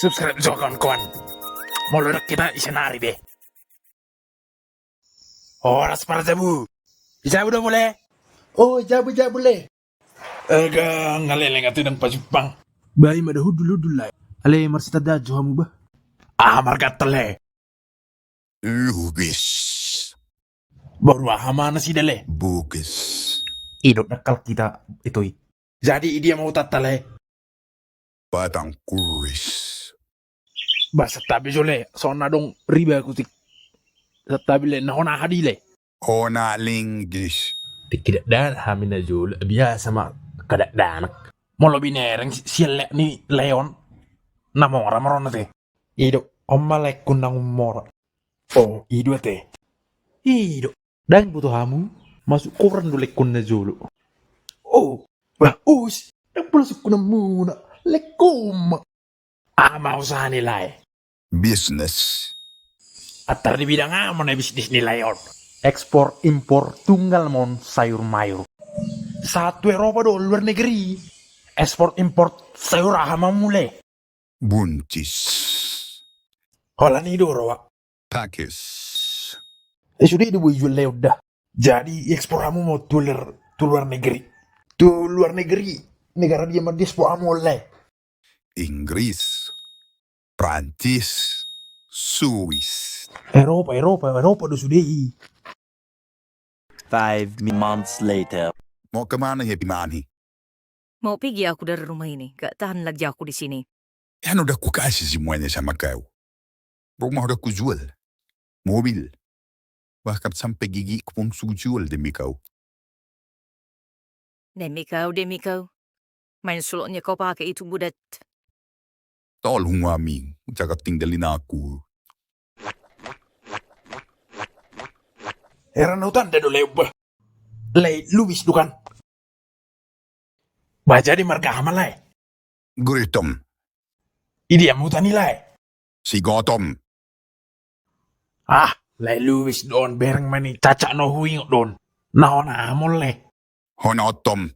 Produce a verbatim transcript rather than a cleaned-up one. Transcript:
Subscribe jo kawan-kawan. Molo dang hita ise nari be. Horas parjabu. Jabu do mule. O jabu jabu le. Ega ngalele nga tu dang pajumpang. Ba ima da hundul-hundul lae. Ale marsitanda jo hamu ba. Aha marganta le? Lubis. Boru aha ma nasida le? Bugis. I do dangkal hita ito i. Jadi idia ma hutanta le? Padang kuris. Ba santabi jo le, songon na adong riba ahu tingki. Santabi le, na hona aha di le? Hona linggis. Tingki dakdanak hami na jolo, biasa ma angka dakdanak. Molo binereng sian lae ni lae on, na mora ma ro na te. I do, on ma laengku na ummora. O, i do ate. I do. Dang boto hamu, masuk koran do laengkon na jolo. O, bah, us, dang pola sungkunanmuna, laengkon ma. Aha ma usaha ni lae? Bisnis. Antar di bidang aha ma na bisnis ni lae on? Ekspor impor tunggal ma on sayur mayur. Sahat tu Eropa do luar negeri. Ekspor impor sayur aha ma mule? Buncis. Holan i do roa. Pakis. E sude do boi jual lae on da. Jadi ekspor hamu ma on tu luar, tu luar negeri. Tu luar negeri. Negara dia ma diekspor hamu on lae? Inggris, Prancis, Swiss. Eropa, Eropa, Eropa do sude i. Five mi-, months later. Mau kemana ya, Pimani? Mau pergi aku dari rumah ini, gak tahan lagi aku di sini. Yang udah kukasih semuanya sama kau. Rumah udah kujual. Mobil. Bahkan sampai gigiku pun kujual demi kau. Demi kau, demi kau. Main suloknya kau pakai itu budat. Tolong, Wami, jangan tinggalin aku. Heran hutan da do lae on bah. Lae Lubis do kan. Bah jadi marga aha ma lae? Guritom. Idia ma huta ni lae? Sigotom. Ah, lae Lubis do on, bereng ma ni cacak na huingot do on. Na hona aha ma on lae? Hona otom.